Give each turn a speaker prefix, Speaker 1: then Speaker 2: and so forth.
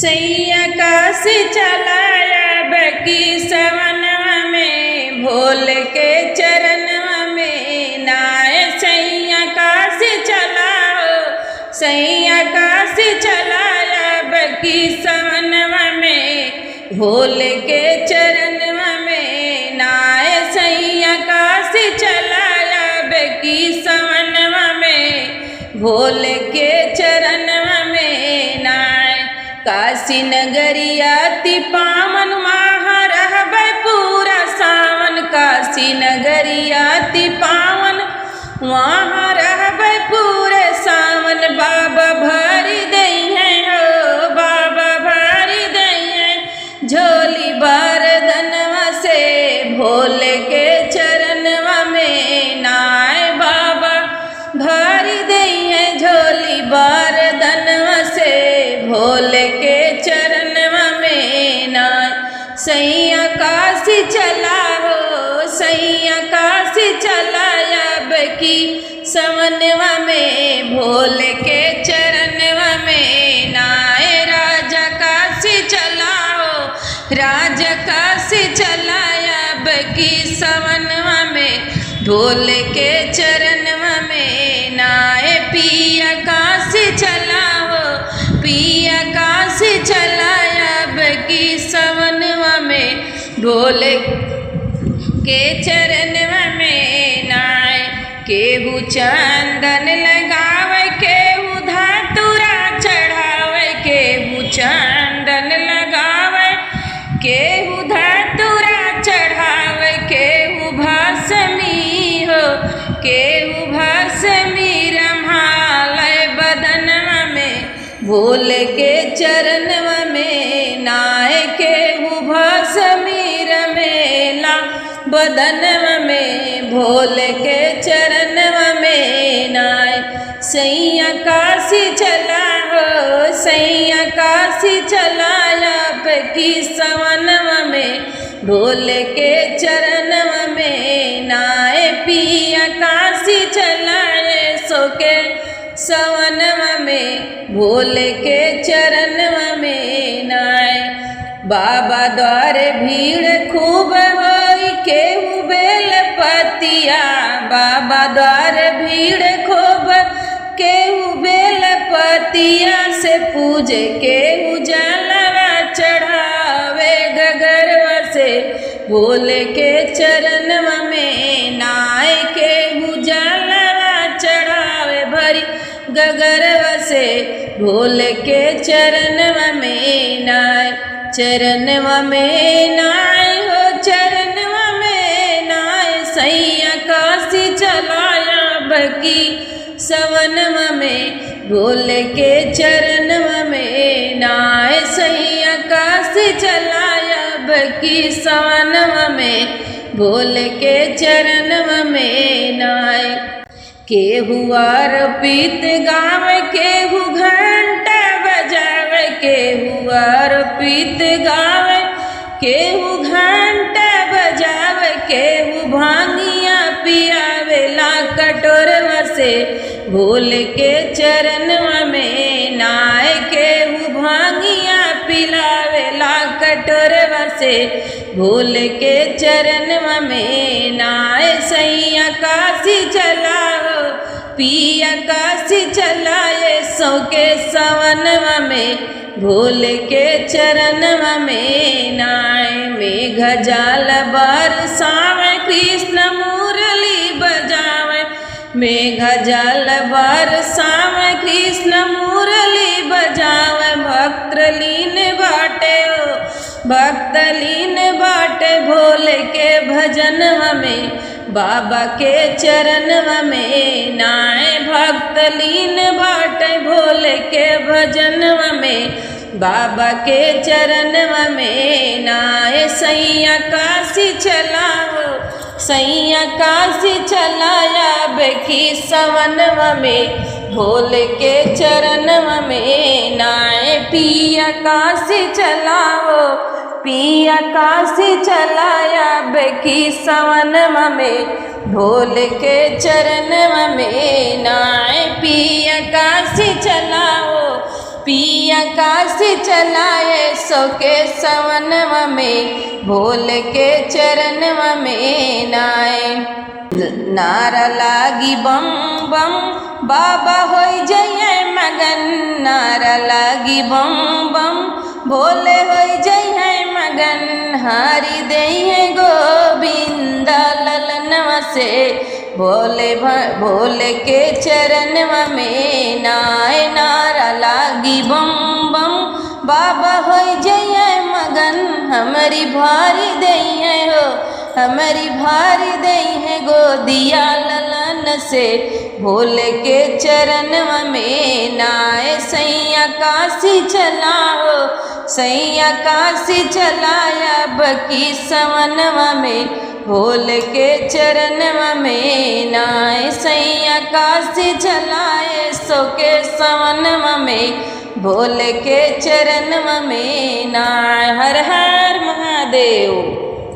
Speaker 1: सैया काशी चलाया बकी सवनवा में भोले के चरणवा में नाय। सैया काशी चलाओ, सैया काशी चलाया बकी सवनवा में भोले के चरणवा में नाय। सैया काशी चलाया बकी सवनवा में भोले के चरणवा में नाय। काशी नगरिया ति पावन वहाँ रहबै पूरा सावन। काशी नगरिया ति पावन वहाँ रहबै पूरे सावन। बाबा भरी दई हो, बाबा भरी दई झोली बरदनवा से भोले के चरणवा में नाय। बाबा भरी दई झोली बरदनवा से भोले के चरणवा में नाय। सैया काशी चला हो, सैया काशी चलाया बकी सवनवा में भोले के चरणवा में नाय। राजा काशी चलाओ, राजा काशी चलाया बकी सवनवा में भोले के चरणवा में नाय। पिया काशी चलाओ, पिया काशी चलाया बकी सवनवा में भोले के चरणवा में नाय। केहू चंदन लगावे, केहू धातुरा चढ़ावे। केहू चंदन लगावे, केहू धातुरा चढ़ावे। केहू भस्मी हो, केहू भस्मी रम्हालय बदनवा में भोले के चरणवा में नाय। केहू भस्मी रमेला बदनवा में भोले के चरणवा में नाय। सैया काशी चला हो, सैया काशी चलाया बकी सवनवा में भोले के चरणवा में नाय। पिया काशी चलाए सोके सवनवा में भोले के चरणवा में नाय। बाबा द्वारे भीड़ खूब होई केहू बेल पतिया। बाबा द्वारे भीड़ खूब केहू बेल पतिया से पूजे, केहू जलवा चढ़ावे गगरवा से भोले के चरणवा में नाय। केहू जलवा चढ़ावे भरी गगरवा से भोले के चरणवा में नाय। चरणवा में नाय हो, चरणवा में नाय। सैया काशी चलाया बकी सवनवा में भोले के चरणवा में नाय। सैया काशी चलाया बकी सवनवा में भोले के चरणवा में नाय। केहू अर्पित गावे, केहू घंटा बजावे। केहू अर्पित गावे, केहू घंटा बजावे। केहू भांगिया पियावेला कटोरवा से भोले के चरणवा में नाय। केहू भांगिया पिलावेला कटोरवा से भोले के चरणवा में नाय। सैया काशी चलाओ, पिया काशी चलाए सौके सवनवा में भोले के चरणवा में नाय। मेघ जाल बरसावे, कृष्ण मुरली बजावे। मेघ जाल बरसावे, कृष्ण मुरली बजावे। भक्त लीन बाटे हो, भक्त लीन बाटे भोले के भजनवा में बाबा के चरणवा में नाय। भक्त लीन बाटे भोले के भजनवा में बाबा के चरणवा में नाय। सैया काशी चलाओ, सैया काशी चलाया बेखी सवनवा में भोले के चरणवा में नाय। पिया काशी चलाओ, पिया काशी चलाया बेखी सवनवा में भोले के चरणवा में नाय। पिया काशी चलाओ, पिया काशी चलाए सो के सवनवा में भोले के चरणवा में नाए। नारा लागी बम बम बाबा होई जइहे मगन, नारा लागी बम बम भोले होई जइहे मगन, हारी देहे गोविंद ललनवा से भोले भोले के चरणवा में नाए। नारा लागी बम बम बाबा होई जइहे मगन, हमरी भारी देहे हो, हमारी भारी दई है गोदिया ललन से भोले के चरणवा में नाए। सैया काशी चलाओ, सैया काशी चलाया बकी सवनवा में भोले के चरणवा में नाए। सैया काशी चलाए सो के सवनवा में भोले के चरणवा में नाए। हर हर महादेव।